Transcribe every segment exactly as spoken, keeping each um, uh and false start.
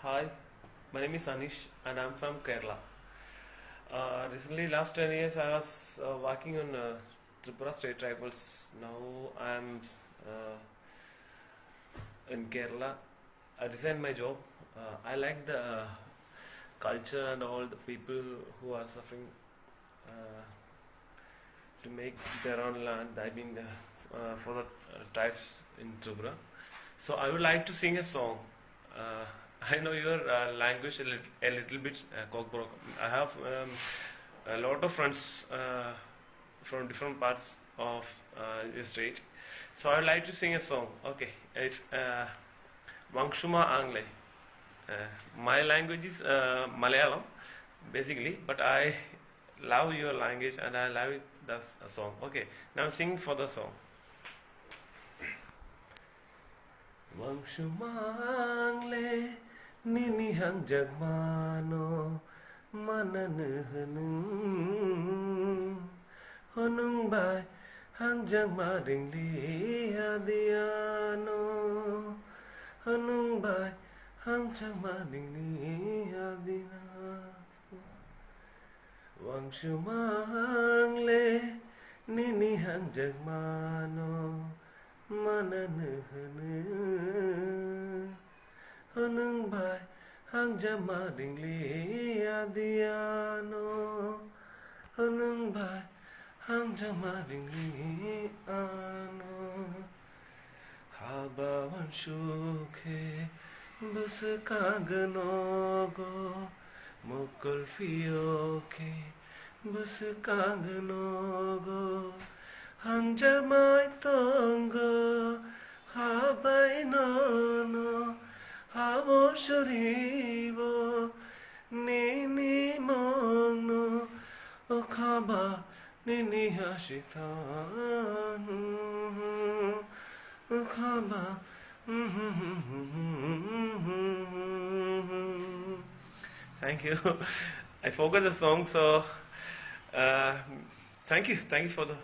Hi, my name is Anish and I'm from Kerala. Uh, recently, last ten years, I was uh, working on uh, Tripura State Rifles. Now I'm uh, in Kerala. I resigned my job. Uh, I like the uh, culture and all the people who are suffering uh, to make their own land. I mean, uh, uh, for the uh, tribes in Tripura. So I would like to sing a song. Uh, I know your uh, language a, lit- a little bit, uh, Kokborok. I have um, a lot of friends uh, from different parts of uh, your state. So I would like to sing a song. Okay, it's uh, Wangsuma Angle. Uh, my language is uh, Malayalam, basically, but I love your language and I love it, the s- song. Okay, now sing for the song. Wangsuma Angle, nini hangjak mano mananw hwnw. Hwnwng bai hangjak ma ringli adiyano. Hwnwng bai hangjak ma ringli adina. Wangsuma Angle, nini hangjak mano mananw hwnw. Hwnwng bai hangjak ma ringli adiyano. Hwnwng bai hangjak ma ringli ano. Haba wansukhe bwswk kagwnogo, mokol phiyokhe bwswk kagwnogo. Hangjamai tongo habai nono, habo suribo nini mongno, o khaba nini hasikha, o khaba. Thank you. I forgot the song, so uh, thank you. Thank you for the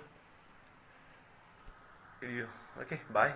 video. Okay, bye.